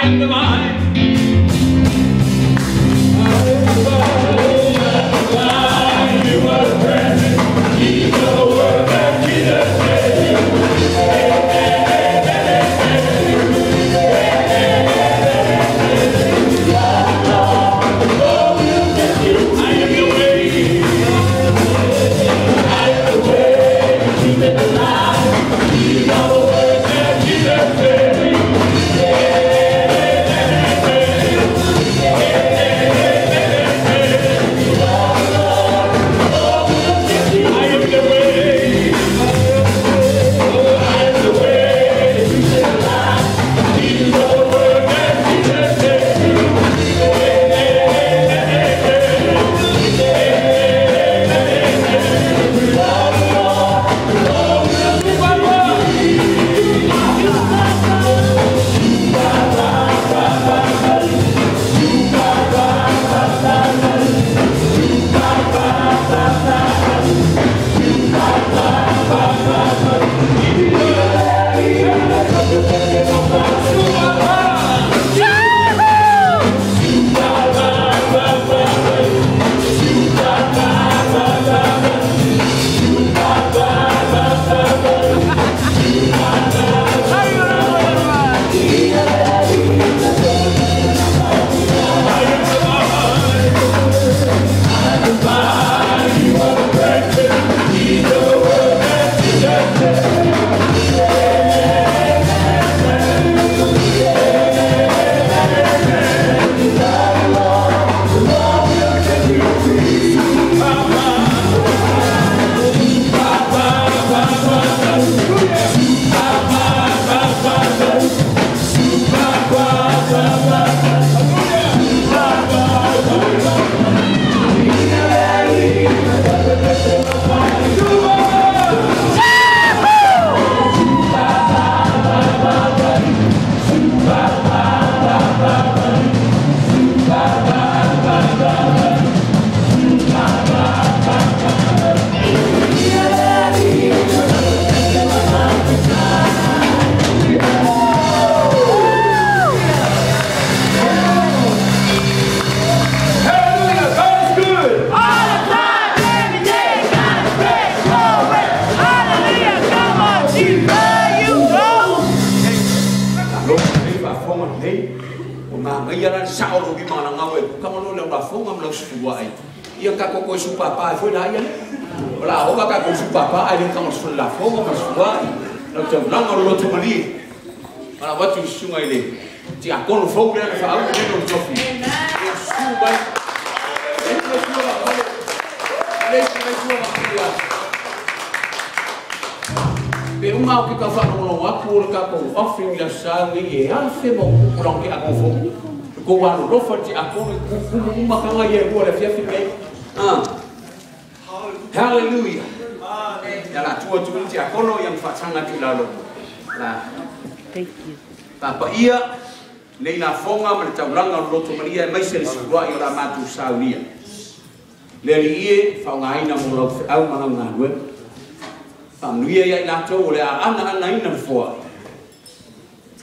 I am the vine. I am the vine. You are the branches. These are the words that Jesus said to you. I am the way. I am the way, the truth, and the life. These are the words that Jesus said to you. I am the way. I am the way, the truth, and the life. These are the words that Jesus said to you. I am the vine. I am the vine. You are the branches. These are the words that Jesus said. Hallelujah! God is good. All the time, every day, God is great, glory. Hallelujah, come on, Jesus, you go. Lo nei faafofoga lenei o magaia la le sao lou limalagau e puka ma lo le aulafoga ma lausefuluaʻi ai ia tatou toe supapā ai foi laia lea o le a ova tatou supapā ae le tagasefulelafoga ma lesefuluaʻi lau taulaga o le loto malie ma lau atu i susuga i le tiakono fou lea na faauu nei lona tofi ia susu mai le isi fua le isi fua faapale pe uma o ke tau faalogologo atu o le tatou offering i le aso sa lenei e afe ma upu lago ke ago fou kou alolofa le tiakono i kumu uma taga ia e lua le afiafi nei. Hallelujah. Ia la tua atu le tiakono ia ma faataga atu i lalo la. Thank you. Papaia nei lafoga ma le taulaga o le loto malia e maise le sefuluaʻi o la matou saunia. Le alii e faaaogāina mo lau feau ma lau galuega. Faamanuia ia i latou o le aana anaina le foaʻi.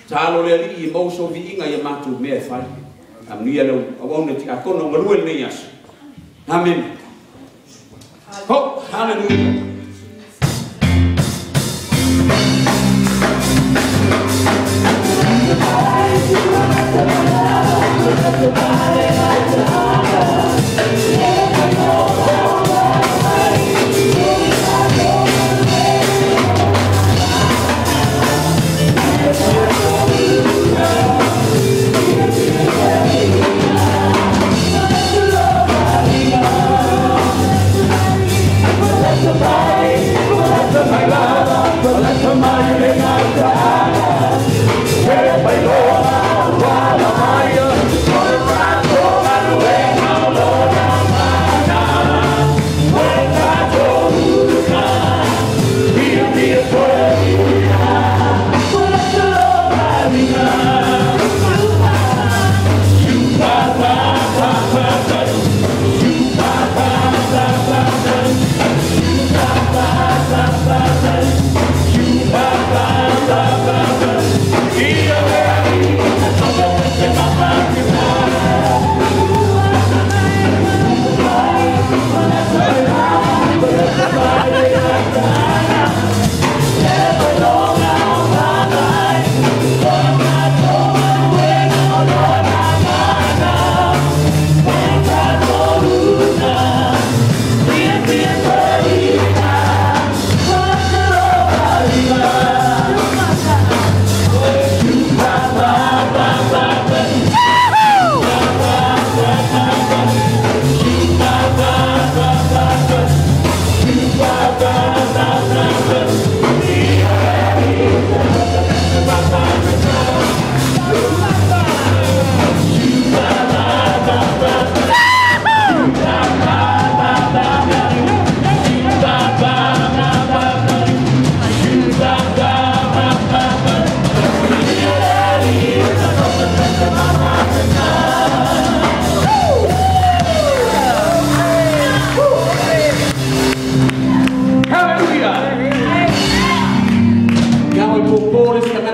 Talo le alii e maua soviiga ia matou mea e fai. Faamanuia lau auauna tiakono o galue lenei aso. Amen. Oh, hallelujah. Let the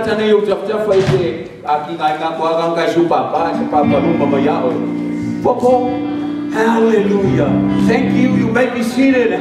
lata nei o tafatafa i te a ki ngai ngā kua ngā kai su papa, se papa luma mai ao. Poko, hallelujah. Thank you, you may be seated.